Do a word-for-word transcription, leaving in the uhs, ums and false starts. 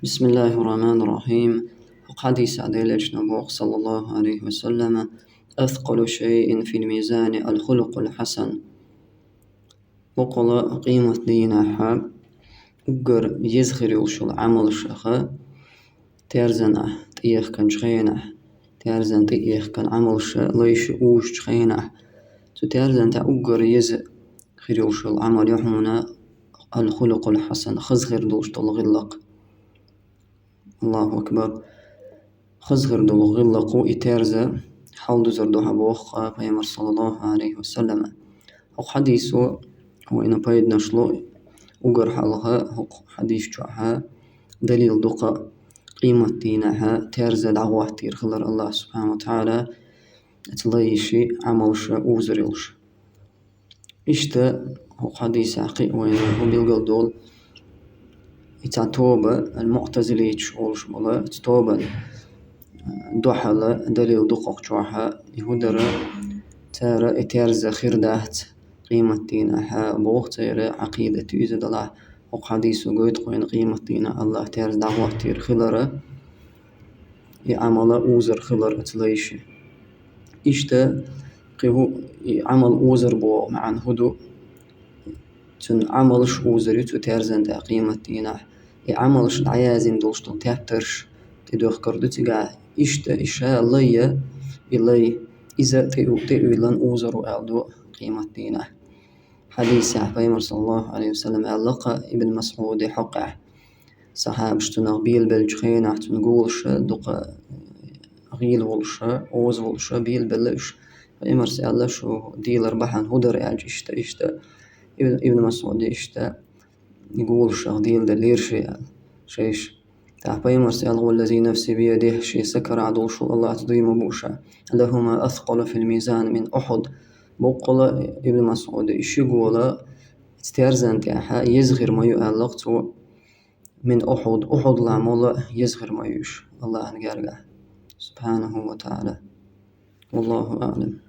بسم الله الرحمن الرحيم. ХӀокху хьадисехь Делан Элчано боху, саллаллаху алейхи ва саллама: «أثقل شيء في الميزان الخلق الحسن». Боккъала къематдийнахь уггар еза хир йолуш йолу Ӏамалшаха, терзанахь тӀеэхканчу хенахь, терзан тӀеэхкан Ӏамалша лайша узучу хенахь, цу терзан тӀехь уггар еза хир йолуш йолу Ӏамал ю хьуна аль-хулукъул хьасан, хаза хир долуш долу гӀиллакх. Аллаху акбар. Хаза хир долу гӀиллакхо и терза хьалдузур ду хьан боху-кх Пайхамар, саллаллаху алейхи ва саллама. ХӀокху хьадисо вайна пайданаш ло, уггар хьалха хӀокху хьадис чохь далил ду-кх къематдийнахь терза дӀагӀоттийр хилар Аллах субхьана ва тахьала, оцу лайши Ӏамалша узур йолуш. Иштта хӀокху хьадисехь кхин а вайна хӀун билгалдолу, и цхьа тоба, аль-муътазилиташ олуш болу, оцу тобан дуьхьала далил ду-кх хӀокху чохь, и хӀун дара, цара и терза хир дац къематдийнахь боху, церан Ӏакъидат ю иза делахь, хӀокху хьадисо гойту-кх вайна къематдийнахь Аллах терза дӀагӀоттийр хилар, и Ӏамал узур хилар оцу лайши. Иштта кхин хӀу-, и Ӏамал узур боху маьӀна хӀун ду? Цуьнан Ӏамалш узур ю цу терзан тӀехь къематдийнахь. И Ӏамалш дӀаяздина долуш долу тептарш тӀедоьхкур ду цигахь. Иштта и ша лай, и лай, иза тӀе-, тӀеуьйлан узур ву аьлла ду къематдийнахь. Хьадисехь Пайхамар, саллаллаху алейхи ва саллам, аьлла-кх Ибн Масъуде хьокъехь. Сахьабаш цунах белабеллачу хенахь, цуьнан гулаша дукха гӀийла волуша, оза волуша, белабелла уьш. Пайхамарс аьлла: «Шу дийлар бахьана хӀун дара?» аьлча, иштта, иштта, Ибн, Ибн Масъуде иштта, гулашах дийладеллера ши аьлла, шайша. ТӀаккха Пайхамарс аьлла: «Валлази нафси биядихи», шен сакарахь долуш волу Аллах дуй ма бу ша, «лахума аскъалу фил мизан мин Ухуд». Боккъала Ибн Масъуде, и ши гола оцу терзан тӀехь еза хир ма ю аьлла-кх цо, мин Ухуд, Ухуд ламо а еза хир ма ю уьш Аллахьан гергахь, субхьанаху ва тахьала. Валлаху аълам.